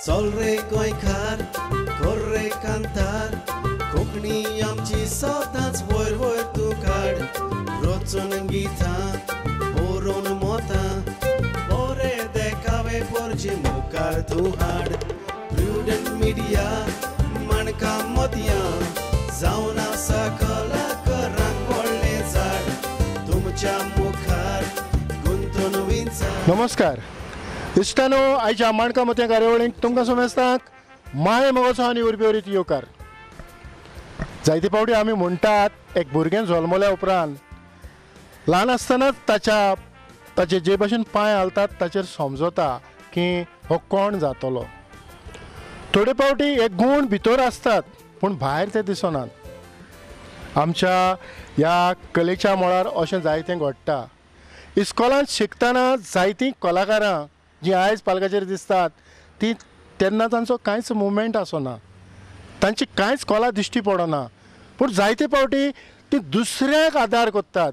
चल रे गोंयकार कर रे कांतार कोंकणी आमची सदांच वयर वयर तूं काड रचून गितां बरोवन मोतां बरे देखावे पोरचे मुखार तूं हाड प्रुडंट मिडिया माणका मोतयां जावन आसा कलाकारांक व्हडलें झाड तुमच्या मुखार गुंतून विंचा. नमस्कार इश्टानो, आयच्या माणका मोतयां कार्यावळींत तुमकां समेस्तांक माये मोगाचो आनी उर्बेवरीत येवकार. जायते फावटी आमी म्हणटात एक भुरगें जल्मल्या उपरांत ल्हान आसतनाच ताचे जे भाशेन पांय हालतात ताचेर समजता की हो कोण जातलो. थोडे फावटी हे गूण भितर आसतात पूण भायर ते दिसनात. आमच्या ह्या कलेच्या मळार अशें जायतें घडटा. इस्कॉलांत शिकतना जायतीं कलाकारां जीं आयज पालकाचेर दिसतात ती तेन्ना तांचो कांयच मुवमेंट आसना, तांची कांयच कला दिश्टी पडना. पूण जायते फावटी ती दुसऱ्यांक आदार करतात,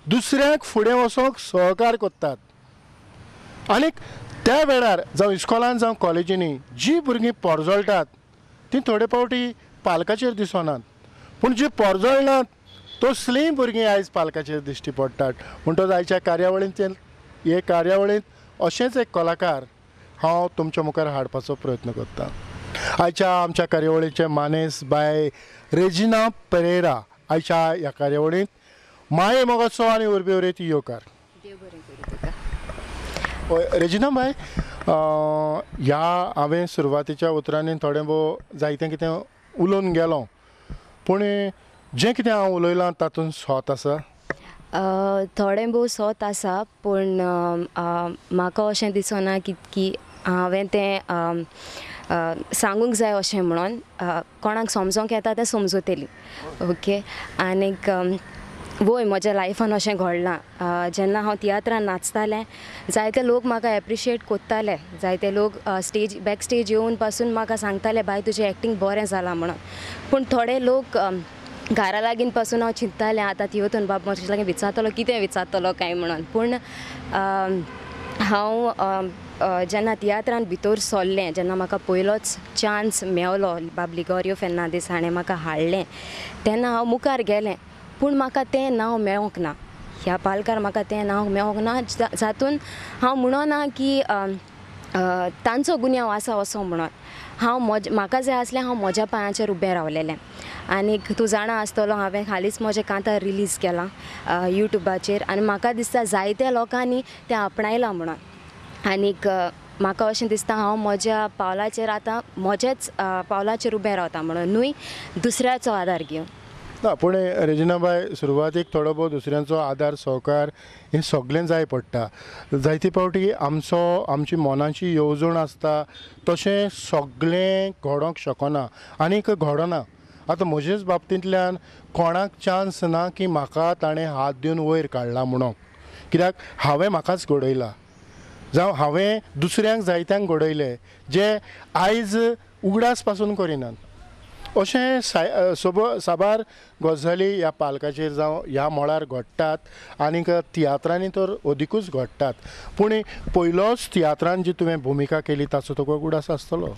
दुसऱ्यांक फुडें वचोंक सहकार करतात. आनीक त्या वेळार जावं इस्कॉलान जावं कॉलेजींनी जी भुरगीं पोरजळटात ती थोडे फावटी पालकाचेर दिसनात, पूण जी पोरजळनात तसलीं भुरगीं आयज पालकाचेर दिश्टी पडटात. म्हणटच आयच्या कार्यावळींत हे कार्यावळींत अशेंच एक कलाकार हांव तुमच्या मुखार हाडपाचो प्रयत्न करता. आयच्या आमच्या कार्यावळीचे मानेस बाय रेजिना परेरा आयच्या ह्या कार्यावळींत माये मोगाचो आनी उर्बेवरीत येवकार. रेजिना बाय, ह्या हांवें सुरवातीच्या उतरांनी थोडें भोव जायतें कितें उलोवन गेलो, पूण जें कितें हांव उलयलां तातूंत सत आसा? थोडें भोव सत आसा, पूण म्हाका अशें दिसना की हांवें तें सांगूंक जाय अशें म्हणून. कोणाक समजोंक येता तें समजतलीं, ओके. आनीक वय म्हज्या लायफान अशें घडलां, जेन्ना हांव तियात्रान नाचतालें जायते लोक म्हाका एप्रिशिएट करताले, जायते लोक स्टेज बॅक स्टेज येवन पासून म्हाका सांगताले बाय तुजें एक्टींग बरें जालां म्हणून. पूण थोडे लोक घरा लागीं पासून हांव चिंततालें आतां तियोतन बाब म्हजे लागीं विचारतलो कितें विचारतलो काय म्हणून. पूण हांव जेन्ना तियात्रान भितर सरलें, जेन्ना म्हाका पयलोच चान्स मेवलो बाब लिगोरियो फेर्नांदीस हाणें म्हाका हाडलें, तेन्ना हांव मुखार गेलें, पूण म्हाका तें नांव मेळोंक ना. ह्या पालकार म्हाका तें नांव मेळोंक ना, जातून हांव म्हणना की तांचो गुन्यांव आसा असो म्हणून. हांव म्हाका जाय आसलें हांव म्हज्या पांयाचेर उबें रावलेलें. आनीक तूं जाणा आसतलो हांवें हालींच म्हजें कांतार रिलीज केलां यूट्यूबाचेर आनी म्हाका दिसता जायत्या लोकांनी तें आपणायलां म्हणून. आनीक म्हाका अशें दिसता हांव म्हज्या पावलाचेर आतां म्हजेच पावलाचेर उबें रावता म्हणून, न्हय दुसऱ्याचो आदार घेवन. ना, पूण रेजिनाबाय सुरवातीक थोडो भोव दुसऱ्यांचो आदार सहकार हें सगळें जाय पडटा. जायते फावटी आमची मनाची येवजण आसता तशें सगळें घडोवंक शकना आनीक घडना. आतां म्हजेच बाबतींतल्यान कोणाक चान्स ना की म्हाका ताणें हात दिवन वयर काडला म्हणून, कित्याक हांवें म्हाकाच घडयला, जावं हांवें दुसऱ्यांक जायत्यांक घडयले जे आयज उगडास पासून करिनात. अशें साबार गजाली ह्या पालकाचेर जावं ह्या मळार घडटात आनीक तियात्रांनी तर अदिकूच घडटात. पूण पयलोच तियात्रान जी तुवें भुमिका केली ताचो तुका उगडास आसतलो?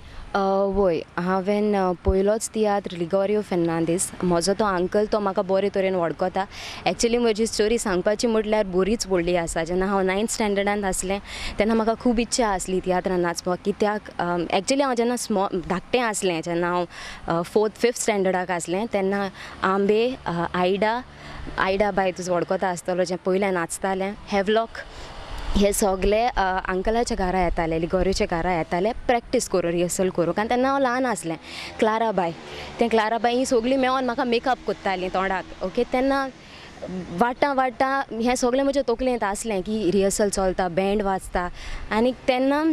वय, हांवें पयलोच तियात्र लिगोरियो फेर्नांदीस, म्हजो तो अंकल तो म्हाका बरे तरेन वळखता. एक्चुली म्हजी स्टोरी सांगपाची म्हटल्यार बरीच व्हडली आसा. जेन्ना हांव 9th स्टँडर्डांत आसलें तेन्ना म्हाका खूब इच्छा आसली तियात्रान नाचपाक, कित्याक एक्चुली हांव जेन्ना स्मॉल धाकटें आसलें, जेन्ना हांव 4th 5th स्टँडर्डाक आसलें तेन्ना आंबे आयडा बाय तुजो वळखता आसतलो, जें पयलें नाचतालें, हॅवलॉक, हे सगळे अंकलाच्या घरा येताले, लिगोरियोच्या घरा येताले प्रॅक्टीस करूं, रिहर्सल करूंक. आनी तेन्ना हांव ल्हान आसलें. क्लाराबाय, तें क्लाराबाय ही सगळीं मेळोन म्हाका मेकअप करतालीं तोंडाक, ओके. तेन्ना वाडटा वाडटा हें सगळें म्हज्या तकलेंत आसलें की रिहर्सल चलता, बँड वाजता. आनी तेन्ना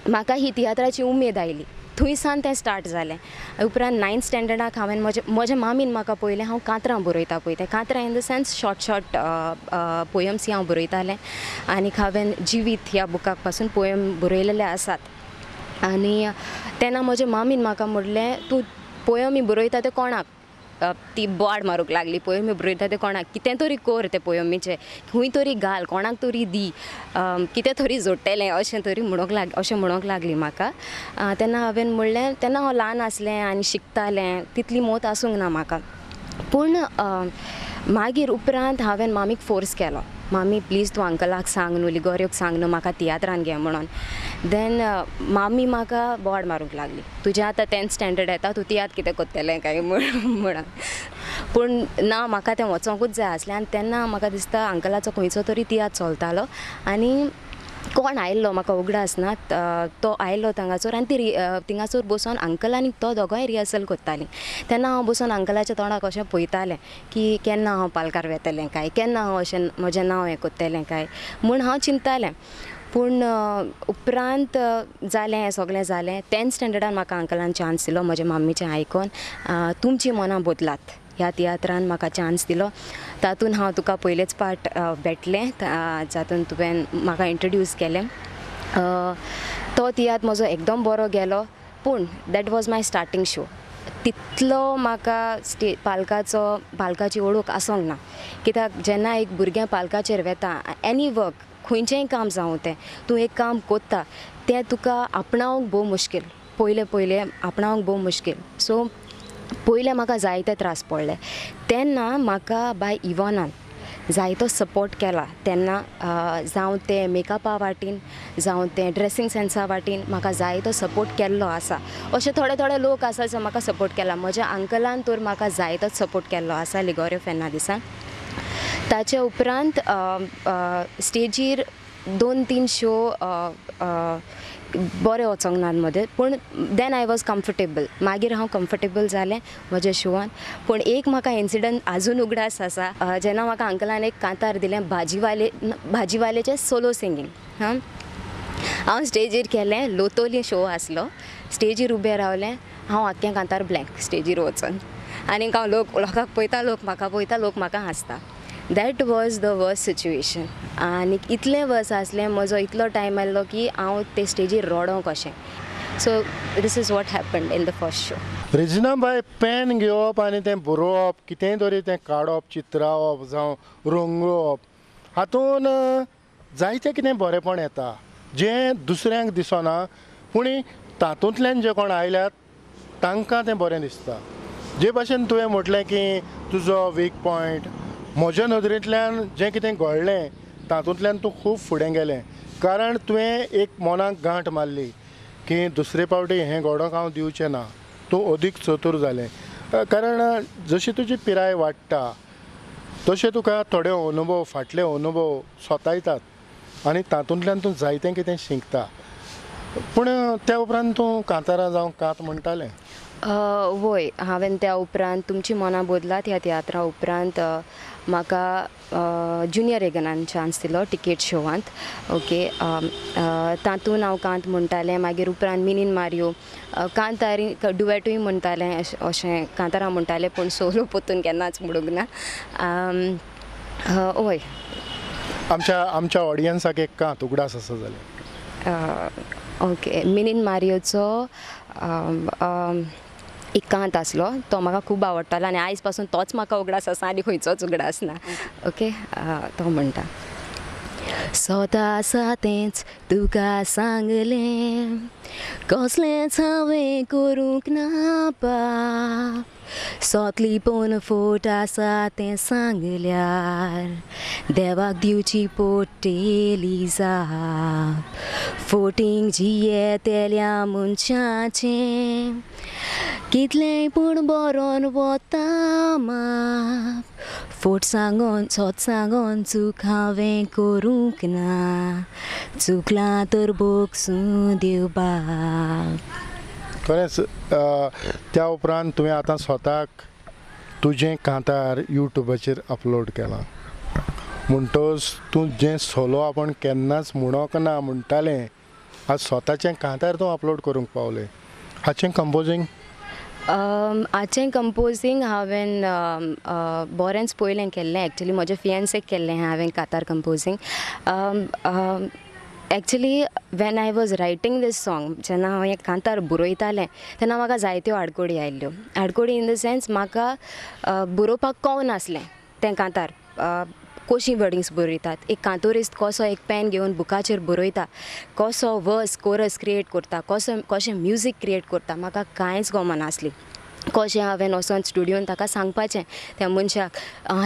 म्हाका ही तियात्राची उमेद आयली, थंय सावन तें स्टार्ट जालें. उपरांत 9th स्टँडर्डाक हांवें म्हज्या मामीन म्हाका पळयलें हांव कांतरां बरयता पळय, तें कांतरां in the sense short short poems हांव बरयतालें. आनीक हांवें जिवीत ह्या बुकाक पासून पोयम बरयलेले आसात. आनी तेन्ना म्हज्या मामीन म्हाका म्हणलें तूं पोयमी बरयता तें कोणाक, ती बोवाळ मारूंक लागली पोयमी बरयता तें कोणाक कितें तरी कर तें पोयमीचें खूंय तरी घाल कोणाक तरी दी कितें तरी जोडटलें अशें तरी म्हणूंक लाग अशें म्हणूंक लागली म्हाका. तेन्ना हांवें म्हणलें तेन्ना हांव ल्हान आसलें आनी शिकतालें तितली मोत आसूंक ना म्हाका. पूण मागीर उपरांत हांवें मामीक फोर्स केलो, मामी प्लीज तूं अंकलाक सांग न्हू लिगोऱ्योक सांग न्हू म्हाका तियात्रान घे म्हणून. देन मामी म्हाका बोवाळ मारूंक लागली, तुजें आतां 10th standard येता तूं तियात्र कितें करतलें काय म्हणून. पूण ना म्हाका तें वचोंकूच जाय आसलें. आनी तेन्ना म्हाका दिसता अंकलाचो खंयचो तरी तियात्र चलतालो आनी कोण आयिल्लो म्हाका उगडास ना, तो आयिल्लो थांगासर आनी ती थिंगासर बसून अंकल आनी तो दोगांय रिहर्सल करतालीं. तेन्ना हांव बसून अंकलाच्या तोंडाक अशें पळयतालें की केन्ना हांव पालकार वेतलें काय, केन्ना हांव अशें म्हजें नांव हें करतलें काय म्हूण हांव चिंततालें. पूण उपरांत जालें हें सगळें जालें. 10th स्टँडर्डान म्हाका अंकलान चान्स दिलो म्हज्या मम्मीचें आयकोन तुमची मनां बदलात ह्या तियात्रान म्हाका चान्स दिलो. तातूंत हांव तुका पयलेच पाट भेटलें जातून तुवें म्हाका इंट्रोड्यूस केलें. तो तियात्र म्हजो एकदम बरो गेलो. पूण that was my starting show. तितलो म्हाका पालकाचो पालकाची ओळख आसूंक ना, कित्याक जेन्ना एक भुरगें पालकाचेर वेता एनी वर्क खंयचेंय काम जावं तें तूं एक काम कोत्ता तें तुका आपणावंक भोव मुश्कील, पयलें पयलें आपणावंक भोव मुश्कील. सो पयलें म्हाका जायते त्रास पडले. तेन्ना म्हाका बाय इवोनान जायतो सपोर्ट केला. तेन्ना जावं तें मेकअपा वाटेन जावं तें ड्रेसींग सेन्सा वाटेन म्हाका जायतो सपोर्ट केल्लो आसा. अशे थोडे थोडे लोक आसा जो म्हाका सपोर्ट केला. म्हज्या अंकलान तर म्हाका जायतोच सपोर्ट केल्लो आसा लिगोऱ्यो फेर्नांदीसान. ताचे उपरांत स्टेजीर 2-3 शो बरे वचोंक नात मदें, पूण then I was comfortable. मागीर हांव कम्फर्टेबल जालें म्हज्या शोवान. पूण एक म्हाका इन्सिडंट आजून उगडास आसा, जेन्ना म्हाका अंकलान एक कांतार दिलें भाजीवाले भाजीवालेचें सोलो सिंगींग. हां, हांव स्टेजीर केलें, लोतोली शो आसलो, स्टेजीर उबें रावलें, हांव आख्खें कांतार ब्लँक स्टेजीर वचोन आनी हांव लोक लोकांक पळयता, लोक म्हाका पळयता, लोक म्हाका हांसता. That was the worst situation. आनी इतलें वर्स आसलें म्हजो इतलो टायम आयलो की हांव ते स्टेजीर रडों कशें. So this is what happened in the first show. Regina bye, pen घेवप आनी तें बरोवप, कितेंय तरी तें काडप, चित्रावप जावं रंगोवप, हातून जायतें कितें बरेंपण येता जें दुसऱ्यांक दिसना, पूण तातूंतल्यान जे कोण आयल्यात तांकां तें बरें दिसता. जे भाशेन तुवें म्हटलें की तुजो वीक पॉयंट, म्हज्या नदरेंतल्यान जें कितें घडलें तातूंतल्यान तूं खूब फुडें गेलें, कारण तुवें एक मनाक गांठ मारली की दुसरे पावटी हें घडोवंक हांव दिवचें ना. तूं अदीक चतूर जालें, कारण जशी तुजी पिराय वाडटा तशें तुका थोडे अनुभव, फाटले अनुभव स्वतायतात आनी तातूंतल्यान तूं जायतें कितें शिकता. पूण त्या उपरांत तूं कांतारां जावं कांत म्हणटालें? वय, हांवें त्या उपरांत तुमची मनां बदलात ह्या तियात्रा उपरांत म्हाका ज्युनियर रेगनान चान्स दिलो टिकेट शोवांत. ओके, तातूंत हांव कांत म्हणटालें. मागीर उपरांत मिनीन मारियो कांतारी डुवेटूय म्हणटालें, अशें कांतारां म्हणटालें, पूण सोलो पोतून केन्नाच म्हणूंक ना. हय, आमच्या आमच्या ऑडियन्साक एक कांत उगडास आसा जाल्यार? ओके, मिनीन मारियोचो एक कांत आसलो तो म्हाका खूब आवडटालो आनी आयज पासून तोच म्हाका उगडास आसा आनी खंयचोच उगडास ना. ओके, तो म्हणटा, स्वता आसा तेंच तुका सांगलें, कसलेंच हांवें करूंक ना पाप, सोतली पण फोट आसा तें सांगल्यार देवाक दिवची पडटली जाप, फोटींग जियेतल्या मनशाचें कितलेंय पूण बरोन वता माप, फोट सांगोन सोत सांगोन चूक हांवें करूंक ना, चुकलां तर भोगसूं देव बाप. खरेंच त्या उपरांत तुवें आतां स्वताक तुजें कांतार यूट्यूबाचेर अपलोड केलां, म्हणटच तूं जें सोलो आपूण केन्नाच म्हणोंक ना म्हणटालें, आज स्वताचें कांतार तूं अपलोड करूंक पावलें. हाचें कंपोजींग? हाचें कंपोजींग हांवें बरेंच पयलें केल्लें. एक्चुली म्हज्या फियन्सेक केल्लें हांवें कांतार composing. Actually when I was writing this song, जेन्ना हांव हें कांतार बरयतालें तेन्ना म्हाका जायत्यो आडकोडी आयिल्ल्यो. आडकोडी इन the sense म्हाका बरोवपाक कळनासलें तें कांतार कशी वर्डिंग्स बरयतात, एक कांतोरिस्त कसो एक पेन घेवन बुकाचेर बरयता, कसो वर्स कोरस क्रिएट करता, कसो कशें म्युजीक क्रिएट करता, म्हाका कांयच कळनासली. कशें हांवें वचोन स्टुडियोन ताका सांगपाचें त्या मनशाक,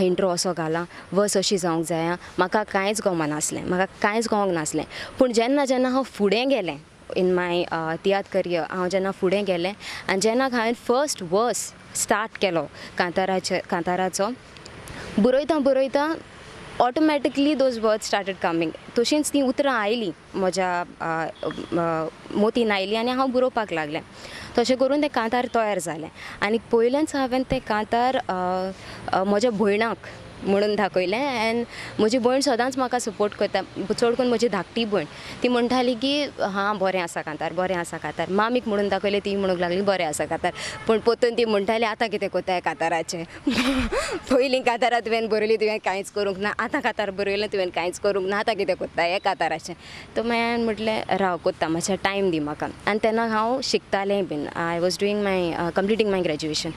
इंट्रो असो घाला, वर्स अशी जावंक जाय, म्हाका कांयच कळनासलें, म्हाका कांयच कळोंक नासलें. पूण जेन्ना जेन्ना हांव फुडें गेलें इन my तियात्र करियर, हांव जेन्ना फुडें गेलें आनी जेन्ना हांवें फर्स्ट वर्स स्टार्ट केलो कांताराचे, कांताराचो बरयता बरयता automatically those words started coming. तशींच तीं उतरां आयलीं म्हज्या मोतीन आयलीं आनी हांव बरोवपाक लागलें. तशें करून तें कांतार तयार जालें आनी पयलेंच हांवें तें कांतार म्हज्या भयणाक म्हणून दाखयलें. एन्ड म्हजी भयण सदांच म्हाका सपोर्ट करता, चड करून म्हजी धाकटी भयण, ती म्हणटाली की हां बरें आसा कांतार, बरें आसा कांतार. मामीक म्हणून दाखयलें, ती म्हणूंक लागली बरें आसा कांतार, पूण परतून ती म्हणटाली आतां कितें करता कांताराचें, पयलीं कांतारां तुवें बरयली तुवें कांयच करूंक ना, आतां कांतार बरयलें तुवें कांयच करूंक ना, आतां कितें करता हें कांताराचें. तो मागीर हांवें म्हटलें राव कोत्ता, मातशें टायम दी म्हाका. आनी तेन्ना हांव शिकतालें बीन, I was doing my completing my graduation.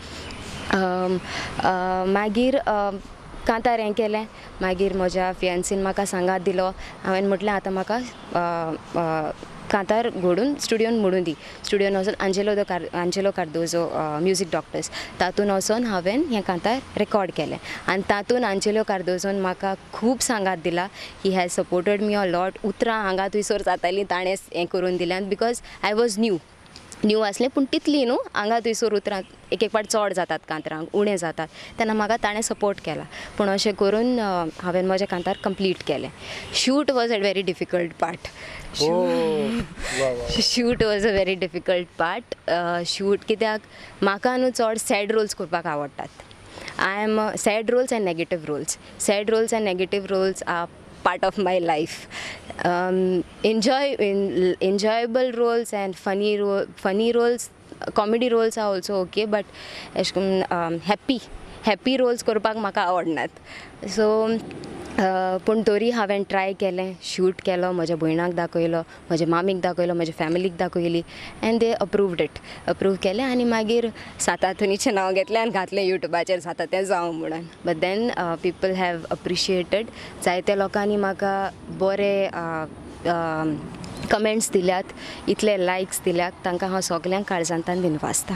मागीर कांतार हें केलें, मागीर म्हज्या फियांसीन म्हाका सांगात दिलो. हांवें म्हटलें आतां म्हाका कांतार घडून स्टुडियोन म्हणून दी. स्टुडियोन वचून आंजेलो कार्दोजो म्युजीक डॉक्टर्स तातूंत वचून हांवें हें कांतार रेकॉर्ड केलें. आनी तातूंत आंजेलो कार्दोजोन म्हाका खूब सांगात दिला. He has supported me a lot. उतरां हांगा थंयसर जातालीं ताणें हें करून दिल्यान, because I was new new आसलें, पूण तितली न्हू हांगा थंयसर उतरां एक एक फावट चड जातात कांतरांक, उणें जातात, तेन्ना म्हाका ताणें सपोर्ट केला. पूण अशें करून हांवें म्हजें कांतार कंप्लीट केलें. Shoot was a very difficult part. Shoot was a very difficult part. Shoot कित्याक म्हाका न्हू चड सॅड रोल्स करपाक आवडटात. I am sad roles and negative roles. Sad roles and negative roles are part of my life. Enjoyable roles and funny roles, comedy roles are also okay, but happy roles करपाक म्हाका आवडनात. So पूण तरी हांवें try केलें, shoot केलो, म्हज्या भयणाक दाखयलो, म्हज्या मामीक दाखयलो, म्हज्या फॅमिलीक दाखयली, and they approved it. Approve केलें आनी मागीर सातातुनीचें नांव घेतलें आनी घातलें युट्यूबाचेर जाता तें जावं म्हणून. But then people have appreciated. जायत्या लोकांनी म्हाका बरे कमेंट्स दिल्यात, इतले लायक्स दिल्यात, तांकां हांव सगल्यांक काळजांतल्यान दिनवासता.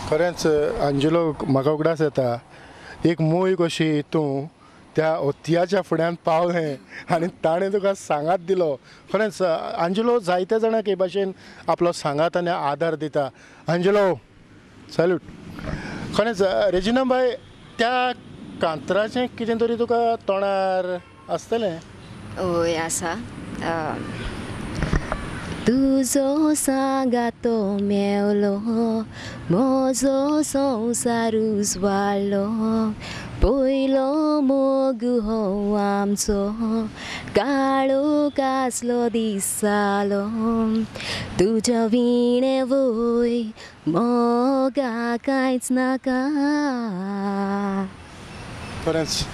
खरेंच आंजेलो, म्हाका उगडास येता एक मोय कशी तूं त्या ओतयाच्या फुड्यान पावलें आनी ताणें तुका सांगात दिलो. खरेंच आंजेलो जायत्या जाणांक हे भाशेन आपलो सांगात आनी आदार दिता. Angelo salute. खरेंच रेजिना बाय, त्या कांतराचें कितें तरी तुका तोंडार आसतलें? हय आसा. तुजो सांगातो मेवलो, म्हजो संवसार उजवाडलो, पयलो मोग हो आमचो, काळो कासलो दिसालो, तुज्या विणे वय मोगा कांयच नाका. खरेंच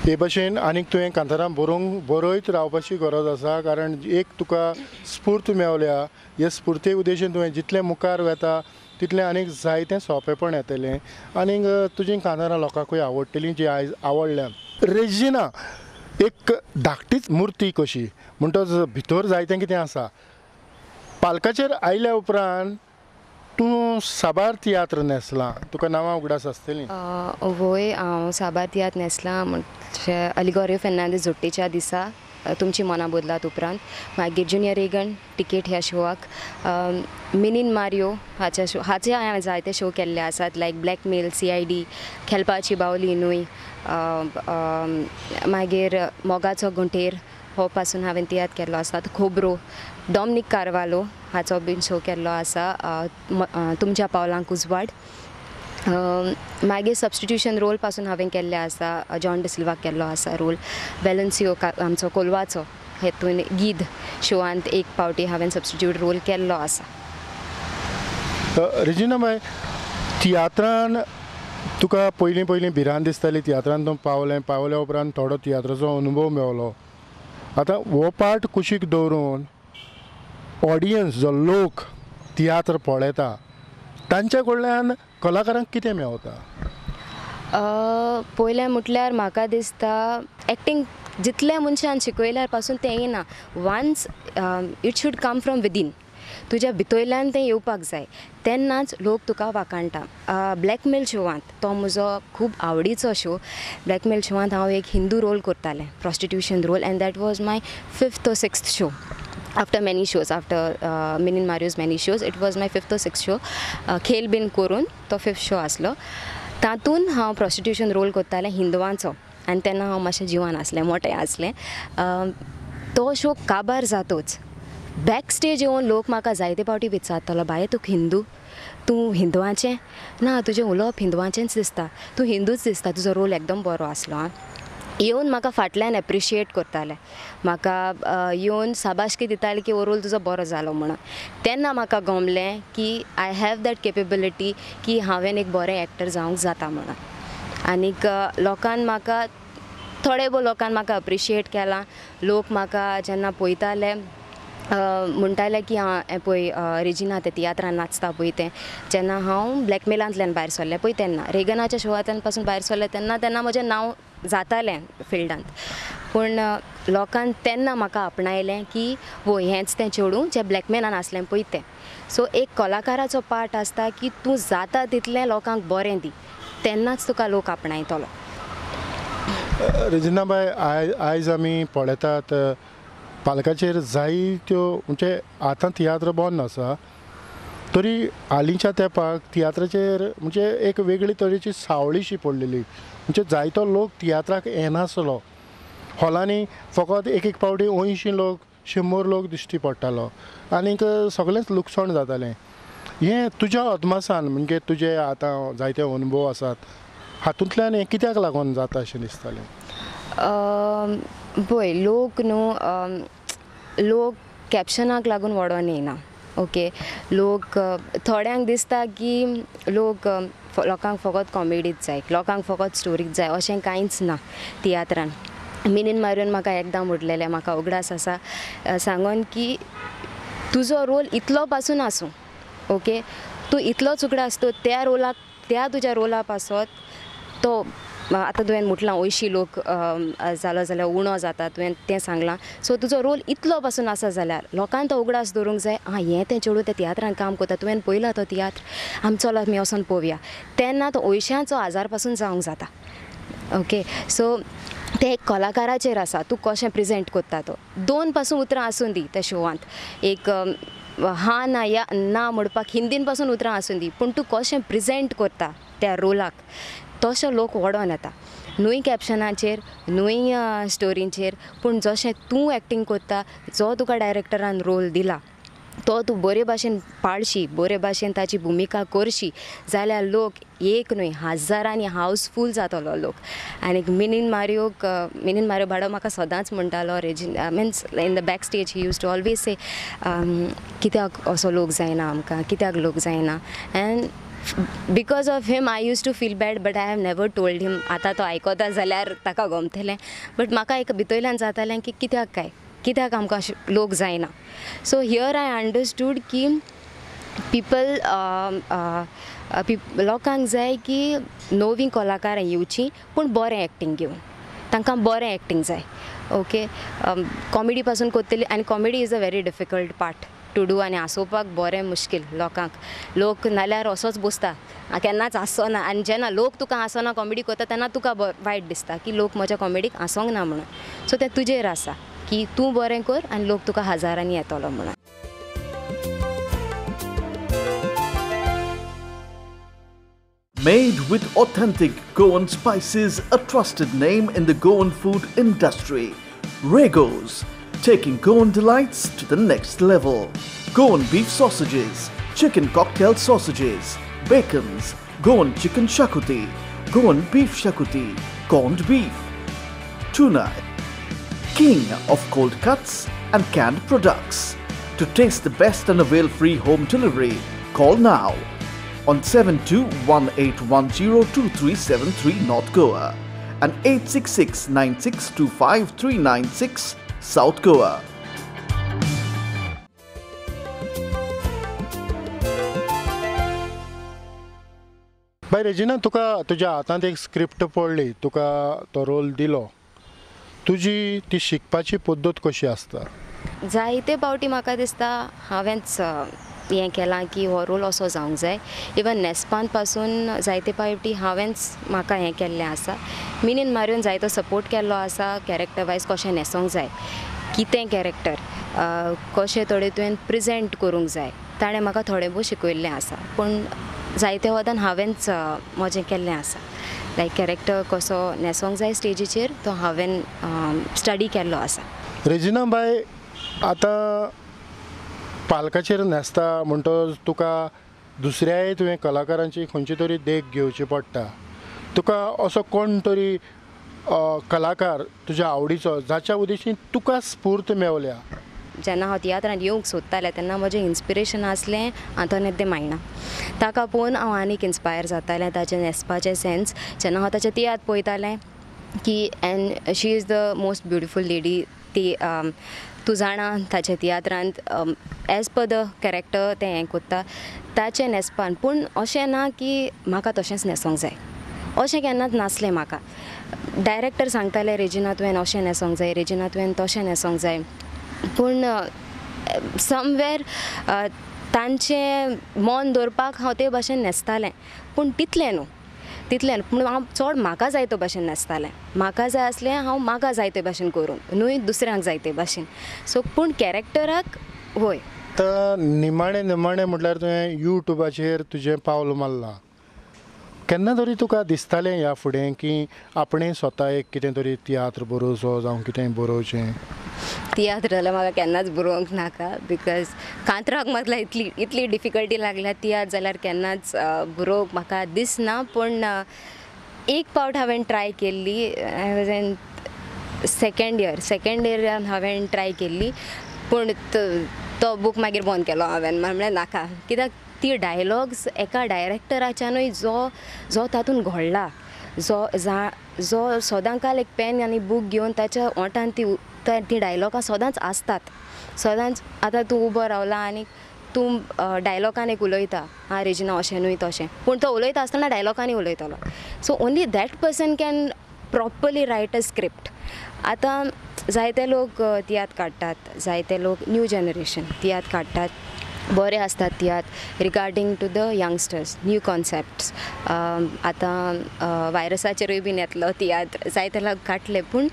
हे भाशेन आनीक तुवें कांतारां बरोवंक बरयत रावपाची गरज आसा, कारण एक तुका स्फूर्त मेवल्या, हे स्फुर्ते उद्देशीन तुवें जितलें मुखार वता तितलें आनीक जायतें सोंपेपण येतलें आनीक तुजीं कांतारां लोकांकूय आवडटलीं जी आयज आवडल्या. रेजिना एक धाकटीच मुर्ती कशी, म्हणटच भितर जायतें कितें आसा. पालकाचेर आयल्या उपरांत तूं साबार तियात्र न्हेसलां, तुका नांवां उगडास आसतलीं? वय, हांव साबार तियात्र न्हेसलां. म्हणजे अलिगोरियो फेर्नांदीस जोट्टेच्या दिसा, तुमची मनां बदलात उपरांत, मागीर ज्युनियर रेगन टिकेट ह्या शोवाक, मिनीन मारियो हाच्या शो, हाचे हांवें जायते शो केल्ले आसात, लायक ब्लॅकमेल, CID, खेळपाची बावली न्हूय, मागीर मोगाचो घोंटेर हो पासून हांवें तियात्र केल्लो आसा, खोबरो, डॉमनीक कार्वालो हाचो बीन शो केल्लो आसा, तुमच्या पावलांक उजवाड, मागीर सबस्टिट्यूशन रोल पासून हांवें केल्ले आसा, जॉन डिसिल्वाक केल्लो आसा रोल, वेलन्सियो आमचो कोलवाचो हेतून गीद शोवांत एक पावटी हांवें सबस्टिट्यूट रोल केल्लो आसा. रेजिना बाय, तियात्रान तुका पयलीं पयलीं भिरांत दिसताली, तियात्रान तूं पावलें, पावल्या उपरांत थोडो तियात्राचो अनुभव मेवलो, आतां हो पार्ट कुशीक दवरून ऑडियन्स जो लोक तियात्र पळयता तांच्या कडल्यान कलाकारांक कितें मेवता? पयलें म्हटल्यार म्हाका दिसता एक्टींग जितलें मनशान शिकयल्यार पासून तें येना. Once it should come from within, तुज्या भितरल्यान तें येवपाक जाय, तेन्नाच लोक तुका वाखाणटा. ब्लॅकमेल शोवांत, तो म्हजो खूब आवडीचो शो, ब्लॅकमेल शोवांत हांव एक हिंदू रोल करतालें, prostitution role, and that was my 5th or 6th show. After many shows, after Minin Mario's many shows, it was my 5th or 6th show. खेल बीन करून तो 5th show आसलो. तातूंत हांव प्रोस्टिट्यूशन रोल करतालें हिंदवांचो, आनी तेन्ना हांव मातशें जिवान आसलें, मोटें आसलें. तो शो काबार जातोच बॅक स्टेज येवन लोक म्हाका जायते फावटी विचारतालो, बाये तूं हिंदू, तूं हिंदवाचें ना, तुजें उलोवप हिंदवाचेंच दिसता, तूं हिंदूच दिसता, तुजो रोल एकदम बरो आसलो. आं, येवन म्हाका फाटल्यान एप्रिशिएट करताले, म्हाका येवन शाबासकी दिताले की हो रोल तुजो बरो जालो म्हणून. तेन्ना म्हाका गमलें की I have that capability की हांवें एक बरें एक्टर जावंक जाता म्हणून. आनीक लोकान म्हाका, थोडे भोव लोकान म्हाका अप्रिशिएट केलां. लोक म्हाका जेन्ना पळयताले म्हणटाले की आं हें पळय रेजिना तें तियात्रान नाचता पळय तें. जेन्ना हांव ब्लॅकमेलांतल्यान भायर सरलें पळय तेन्ना, रेगनाच्या शोवांतल्यान पासून भायर सरलें तेन्ना, तेन्ना म्हजें नांव जातालें फिल्डांत. पूण लोकान तेन्ना म्हाका आपणायलें की वो हेंच तें चेडूं जें ब्लॅकमेलान आसलें पळय तें. सो एक कलाकाराचो पार्ट आसता की तूं जाता तितलें लोकांक बरें दी, तेन्नाच तुका लोक आपणायतलो. रेजिनाबाय, आयज आमी पळयतात पालकाचेर जायत्यो, म्हणजे आतां तियात्र बंद आसा तरी हालींच्या तेंपाक तियात्राचेर म्हणजे एक वेगळी तरेची सावळीशी पडलेली, म्हणजे जायतो लोक तियात्राक येनासलो. हॉलांनी फकत एक एक पावटी 80 लोक 100 लोक दिश्टी पडटालो आनीक सगळेंच लुकसाण जातालें. हें तुज्या अदमासान, म्हणजे तुजे आतां जायते अनुभव आसात, हातूंतल्यान हें कित्याक लागून जाता अशें दिसतालें? पळय, लोक न्हू, लोक कॅप्शनाक लागून वडोन येयना. ओके, लोक थोड्यांक दिसता की लोक लोकांक फकत कॉमेडीच जाय, लोकांक फकत स्टोरीच जाय, अशें कांयच ना तियात्रान. मिनीन मारून म्हाका एकदां म्हटलेलें, म्हाका उगडास आसा सांगून की तुजो रोल इतलो पासून आसूं, ओके, तूं इतलोच उगडास तूं त्या रोलाक, त्या तुज्या रोला पासत तो आतां तुवें म्हटलां 80 लोक जालो जाल्यार उणो जाता, तुवें तें सांगलां. सो तुजो रोल इतलो पासून आसा जाल्यार लोकांक तो उगडास दवरूंक जाय, आं हें तें चेडूं तें तियात्रान काम करता, तुवें पळयला तो तियात्र, आमी चल आमी वचोन पळोवया, तेन्ना तो 80च्यो 1000 पासून जावंक जाता. ओके, सो तें एक कलाकाराचेर आसा, तूं कशें प्रेजेंट करता तो. 2 पासून उतरां आसूं दी त्या शोवांत, एक हां ना या ना म्हणपाक हिंदीन पासून उतरां आसूं दी, पूण तूं कशें प्रेजेंट करता त्या रोलाक तसो लोक वडोन येता. न्हय कॅप्शनाचेर, न्हय स्टोरींचेर, पूण जशें तूं एक्टींग करता, जो तुका डायरेक्टरान रोल दिला तो तूं बरे भाशेन पाळशी, बरे भाशेन ताची भुमिका करशी जाल्यार लोक एक न्हय हजारांनी हावसफूल जातलो लोक. आनी मिनीन मारियोक, मिनीन मारियो भाडो म्हाका सदांच म्हणटालो, Regina means in the back stage he use to always say, कित्याक असो लोक जायना आमकां, कित्याक लोक जायना. And because of him I use to feel bad, but I have never told him. आतां तो आयकता जाल्यार ताका गमतलें, बट म्हाका एक भितरल्यान जातालें की कित्याक काय, कित्याक आमकां अशें लोक जायना. सो here I understood की पिपल, लोकांक जाय की नवीं कलाकारां येवचीं पूण बरें एक्टींग घेवन, तांकां बरें एक्टींग जाय. ओके, कॉमेडी पासून करतली, आनी comedy is a very difficult part to do, आनी हांसोवपाक बरें मुश्कील लोकांक. लोक नाल्यार असोच बसता, केन्नाच हांसो ना, आनी जेन्ना लोक तुका हांसना कॉमेडी करता तेन्ना तुका वायट दिसता की लोक म्हज्या कॉमेडीक हांसोंक ना म्हणून. सो तें तुजेर आसा की तूं बरें कर आनी लोक तुका हजारांनी येतलो म्हणून. Made with authentic Goan spices, a trusted name in the Goan food industry, Regos, taking Goan delights to the next level. Goan beef sausages, chicken cocktail sausages, bacons, Goan chicken shakuti, Goan beef shakuti, corned beef, tuna, king of cold cuts and canned products. To taste the best and avail free home delivery, call now on 7218102373 North Goa and 866-9625-396 South Goa. Bye Regina, तुका तुज्या हातांत एक script पडली, तुका तो role दिलो, तुजी ती शिकपाची पद्दत कशी आसता? जायते पावटी म्हाका दिसता हांवेंच हें केलां की हो रोल असो जावंक जाय. इवन न्हेसपान पासून जायते पावटी हांवेंच म्हाका हें केल्लें आसा. मिनीन मारून जायतो सपोर्ट केल्लो आसा कॅरेक्टर वायज कशें न्हेसोंक जाय, कितें कॅरेक्टर कशें थोडें तुवें प्रेजेंट करूंक जाय, ताणें म्हाका थोडें भोव शिकयल्लें आसा. पूण जायते वदान हांवेंच म्हजें केल्लें आसा, लायक कॅरेक्टर कसो न्हेसोंक जाय स्टेजीचेर तो हांवें स्टडी केल्लो आसा. रेजिना बाय, आतां पालकाचेर न्हेसता म्हणटकच तुका दुसऱ्याय तुवें कलाकारांची खंयची तरी देख घेवची पडटा. तुका असो कोण तरी कलाकार तुज्या आवडीचो जाच्या उद्देशीन तुका स्फूर्त मेवल्या? जेन्ना हांव तियात्रांत येवंक सोदतालें तेन्ना म्हजें इन्स्पिरेशन आसलें आंतोनेत दे मायणा. ताका पळोवन हांव आनीक इन्स्पायर जातालें, ताचें न्हेसपाचें सेन्स. जेन्ना हांव ताचें तियात्र पळयतालें की and she is the most beautiful lady, ती तूं जाणा ताच्या तियात्रांत एज पर the character तें हें कोत्ता ताचें न्हेसपान. पूण अशें ना की म्हाका तशेंच न्हेसोंक जाय, अशें केन्नाच नासलें म्हाका. डायरेक्टर सांगताले रेजिना तुवें अशें न्हेसोंक जाय, रेजिना तुवें तशें न्हेसोंक जाय, पूण समवेर तांचें मन दवरपाक हांव ते भाशेन न्हेसतालें, पूण तितलें न्हू, तितलें. पूण हांव चड म्हाका जाय ते भाशेन न्हेसतालें, म्हाका जाय आसलें हांव म्हाका जाय ते भाशेन करूंक, न्हू दुसऱ्यांक जाय ते भाशेन. सो पूण कॅरेक्टराक वय. आतां निमाणें निमाणें म्हटल्यार तुवें यूट्यूबाचेर तुजें पावल मारलां, केन्ना तरी तुका दिसतालें ह्या फुडें की आपणें स्वता एक कितें तरी तियात्र बरोवचो जावं कितें बरोवचें? तियात्र जाल्यार म्हाका केन्नाच बरोवंक नाका, because कांतराक म्हाका इतली इतली डिफिकल्टी लागल्या, तियात्र जाल्यार केन्नाच बरोवंक म्हाका दिसना. पूण एक पावट हांवें ट्राय केल्ली, I was in second year, second इयरान हांवें ट्राय केल्ली, पूण तो बूक मागीर बंद केलो हांवें. म्हणल्यार नाका, कित्याक ती डायलॉग्स एका डायरेक्टराच्यानूय जो जो तातूंत घोळ्ळा, जो जो सदांकाल एक पेन आनी बूक घेवन ताच्या ओंठान ती ती डायलॉगां सदांच आसतात, सदांच. आतां तूं उबो रावला आनी तूं डायलॉगान एक उलयता, आं रेजिना अशें न्हय तशें, पूण तो उलयता आसतना डायलॉगांनी उलयतलो. So only that person can properly write a script. आतां जायते लोक तियात्र काडटात, जायते लोक न्यू जनरेशन तियात्र काडटात, बरे आसतात तियात्र regarding to the youngsters, new concepts. आतां वायरसाचेरूय बीन येतलो तियात्र, जायते लोक काडले. पूण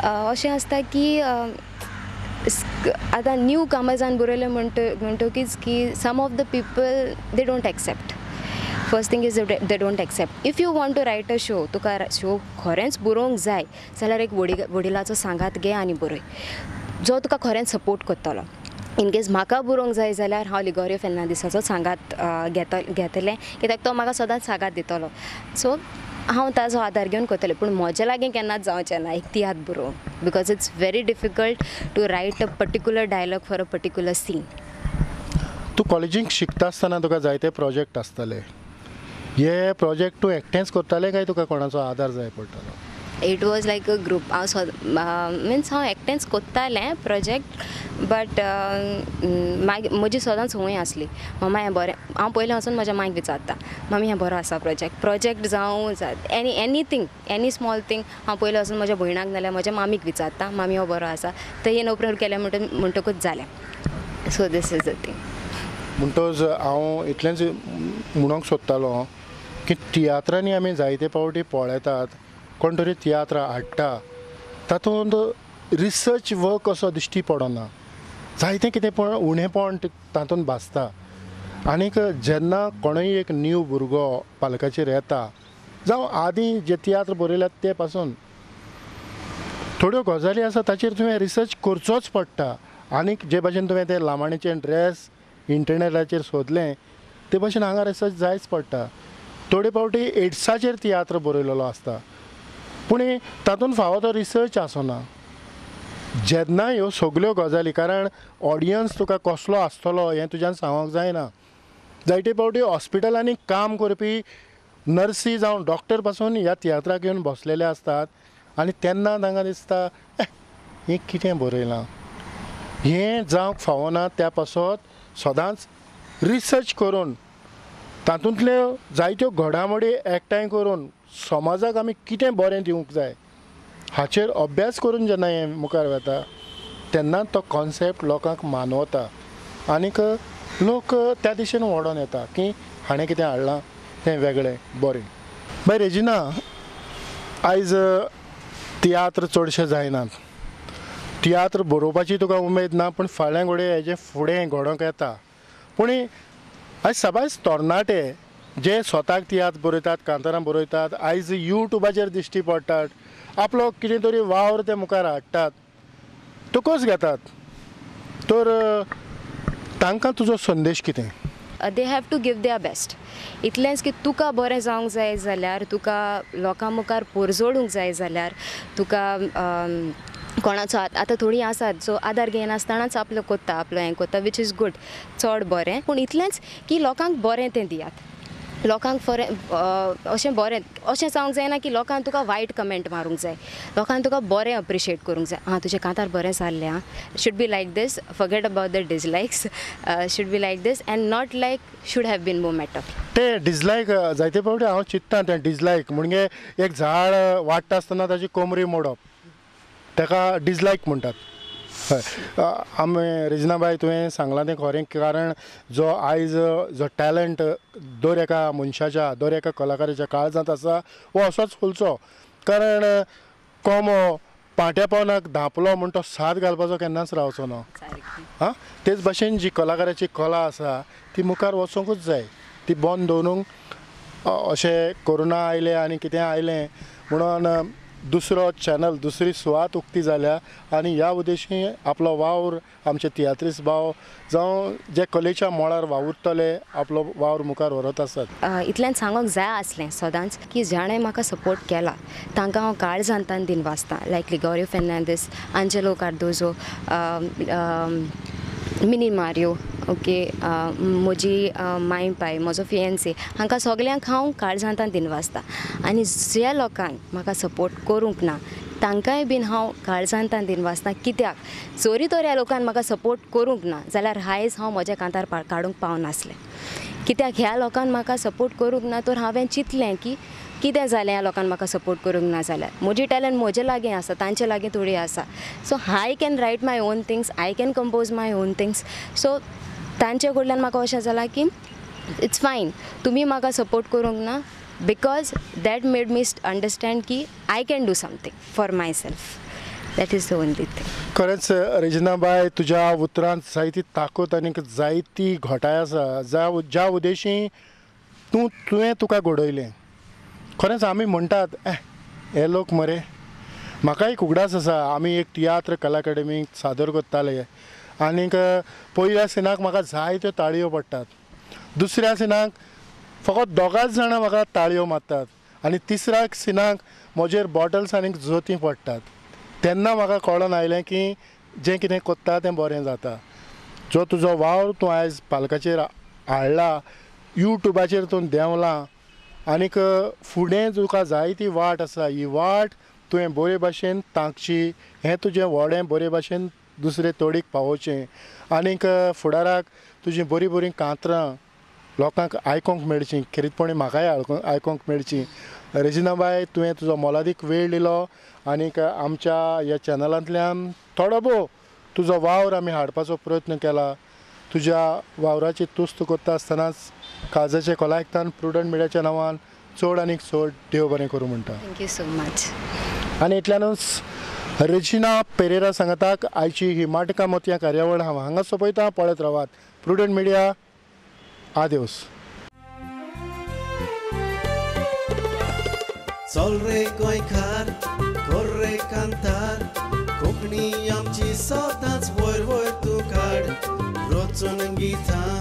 अशें आसता की आतां न्यू कामजान बरयलें म्हणटकीच की some of the people they don't accept. First thing is they don't accept. If you want to write a show, तुका शो खरेंच बरोवंक जाय जाल्यार एक वडिलाचो सांगात घे आनी बरय, जो तुका खरेंच सपोर्ट करतलो. इनकेस म्हाका बरोवंक जाय जाल्यार हांव लिगोरियो फेर्नांदीसाचो सांगात घेतलें, कित्याक तो म्हाका सदांच सांगात दितलो. सो हांव ताजो आदार घेवन करतलें, पूण म्हज्या लागीं केन्नाच जावचें ना एक तियात्र बरोवंक, because it's very difficult to write a particular dialogue for a particular scene. तूं कॉलेजीक शिकता आसतना तुका जायते प्रोजेक्ट आसताले, हे प्रोजेक्ट तूं एकटेंच करतालें काय तुका कोणाचो आदार जाय पडटालो? It was like a group. हांव मिन्स हांव एकटेंच कोत्तालें प्रोजेक्ट, बट मागीर म्हजी सदांच संवय आसली, मम्मा हें बरें, हांव पयलें वचून म्हज्या मांयक विचारता, मम्मी हें बरो आसा प्रोजेक्ट, प्रोजेक्ट जावं any anything any small thing हांव पयलें वचून म्हज्या भयणाक नाल्यार म्हज्या मामीक विचारता, मामी हो बरो आसा, तर हें अप्रूव केलें म्हणटकूच जालें. So this is the thing. म्हणटकच हांव इतलेंच म्हणूंक सोदतालो की तियात्रांनी आमी जायते पावटी पळयतात कोण तरी तियात्र हाडटा, तातूंत रिसर्च वर्क असो दिश्टी पडना, जायतें कितें पण उणेपण तातूंत भासता. आनीक जेन्ना कोणूय एक न्यू भुरगो पालकाचेर येता, जावं आदीं जे तियात्र बरयल्यात ते पासून थोड्यो गजाली आसा ताचेर तुवें रिसर्च करचोच पडटा. आनीक जे भाशेन तुवें ते लामाणेचे ड्रेस इंटरनेटाचेर सोदलें ते भाशेन हांगा रिसर्च जायच पडटा. थोडे फावटी एड्साचेर तियात्र बरयलेलो आसता, पूण तातूंत फावो तो रिसर्च आसना. जेन्ना ह्यो सगल्यो गजाली, कारण ऑडियन्स तुका कसलो आसतलो हें तुज्यान सांगूंक जायना. जायते फावटी हॉस्पिटलांनी काम करपी नर्सी जावं डॉक्टर पासून ह्या तियात्राक येवन बसलेले आसतात आनी तेन्ना तांकां दिसता हें कितें बरयलां हें जावंक फावना. त्या पासत सदांच रिसर्च करून तातूंतल्यो जायत्यो घडामोडी एकठांय करून समाजाक आमी कितें बरें दिवंक जाय हाचेर अभ्यास करून जेन्ना हें मुखार वता तेन्ना तो कॉन्सेप्ट लोकांक मानवता आनीक लोक त्या दिशेन ओडोन येता की हाणें कितें हाडलां तें वेगळें बरें. बाय रेजिना, आयज तियात्र चडशे जायनात, तियात्र बरोवपाची तुका उमेद ना, पूण फाल्यां घडये हेजें फुडें घडोवंक येता. पूण आयज सबाय तरणाटे जे स्वताक तियात्र बरयतात, कांतारां बरयतात, आयज यूट्यूबाचेर दिश्टी पडटात, आपलो कितें तरी वावर ते मुखार हाडटात, तुकोच घेतात, तर तांकां तुजो संदेश कितें? They have to give their best. इतलेंच की तुका बरें जावंक जाय जाल्यार, तुका लोकां मुखार पोरजोडूंक जाय जाल्यार, तुका कोणाचो आतां थोडीं आसात सो आदार घेयनासतनाच आपलो कोत्ता, आपलो हें कोत्ता, which is good, चड बरें. पूण इतलेंच की लोकांक बरें तें दियात, लोकांक फरे अशें बरें अशें जावंक जायना की लोकांक तुका वायट कमेंट मारूंक जाय, लोकांक तुका बरें अप्रिशिएट करूंक जाय. आं तुजें कांतार बरें जाल्लें आं, should be like this, forget about the dislikes, should be like this and not like should have been more matter. ते डिसलायक जायते फावटी हांव चिंत्ता तें डिसलायक म्हणजे एक झाड वाडटा आसतना ताची कोमरी मोडप ताका डिसलायक म्हणटात. हय, आमी रेजिना बाय तुवें सांगलां तें खरें, कारण जो आयज जो टॅलंट दर एका मनशाच्या दर एका कलाकाराच्या काळजांत आसा हो असोच फुलचो, कारण कोमो पांट्या पावनाक धांपलो म्हूण तो साथ घालपाचो केन्नाच रावचो ना. आं, तेच भाशेन जी कलाकाराची कला आसा ती मुखार वचोंकूच जाय, ती बंद दवरूंक अशें कोरोना आयलें आनी कितें आयलें म्हणून दुसरो चॅनल दुसरी सुवात उक्ती जाल्या आनी ह्या उद्देशी आपलो वावर आमचे तियात्रीस भाव जावं जे कलेच्या मळार वावुरतले आपलो वावर मुखार व्हरत आसात. इतल्यान सांगूंक जाय आसलें सदांच की जाणें म्हाका सपोर्ट केला तांकां हांव काळजांतान दिनवासता, लायक Ligorio Fernandes, Angelo Cardozo, Mini Mario, okay, म्हजी माय पाय, म्हजो फियन्से, हांकां सगल्यांक हांव काळजांतान दिनवासता. आनी ज्या लोकांक म्हाका सपोर्ट करूंक ना तांकांय बीन हांव काळजांतान दिनवासता, कित्याक जरी तर ह्या लोकान म्हाका सपोर्ट करूंक ना जाल्यार आयज हांव म्हज्या कांतार काडूंक पावनासलें. कित्याक ह्या लोकान म्हाका सपोर्ट करूंक ना तर हांवें चिंतलें की कितें जालें ह्या लोकान म्हाका सपोर्ट करूंक ना जाल्यार, म्हजी टॅलंट म्हजे लागीं आसा, तांचे लागीं थोडी आसा, so I can write my own things, I can compose my own things. So तांचे कडल्यान म्हाका अशें जालां की it's fine तुमी म्हाका सपोर्ट करूंक ना, because that made me understand की I can do something for myself, that is the only thing. खरेंच रेजिना बाय, तुज्या उतरांत जायती ताकद आनी जायती घटाय आसा ज्या उद्देशी तुवें तुका घडयलें. खरेंच आमी म्हणटात हे लोक मरे, म्हाका एक उगडास आसा आमी एक तियात्र कला अकादमीक सादर करताले आनीक पयल्या सिनाक म्हाका जायत्यो ताळयो पडटात, दुसऱ्या सिनाक फकत दोगांच जाणां म्हाका ताळयो मारतात आनी तिसऱ्या सिनाक म्हजेर बॉटल्स आनीक जोतीं पडटात. तेन्ना म्हाका कळोन आयलें की जें कितें कोत्ता तें बरें जाता. जो तुजो वावर तूं आयज पालकाचेर हाडला, यूट्यूबाचेर तूं देंवला आनीक फुडें तुका जायती वाट आसा, ही वाट तुवें बरे भाशेन तांकची, हें तुजें व्हडें बरे भाशेन दुसरे तडीक पावोवचें आनीक फुडाराक तुजीं बरीं बरीं कांतरां लोकांक आयकोंक मेळचीं, खेरीतपणी म्हाकाय आयकोंक मेळचीं. रेजिना बाय, तुवें तुजो मोलादीक वेळ दिलो आनीक आमच्या ह्या चॅनलांतल्यान थोडो भोव तुजो वावर आमी हाडपाचो प्रयत्न केला. तुज्या वावराची तुस्त करता आसतनाच काळजाचे खोलायकतान प्रुडंट मिडियाच्या नांवान चड आनीक चड देव बरें करूं म्हणटा. Thank you so much. आनी इतल्यानूच रेजिना पेरेरा सांगाताक आयची ही माटका मोतयां कार्यावळ हांव हांगा सोंपयता. पळयत रावात प्रुडंट मिडिया. आदेवस. चल रे गोंयकार, कर रे कांतार, कोंकणी आमची सदांच वयर वयर तूं काड, रचून गितां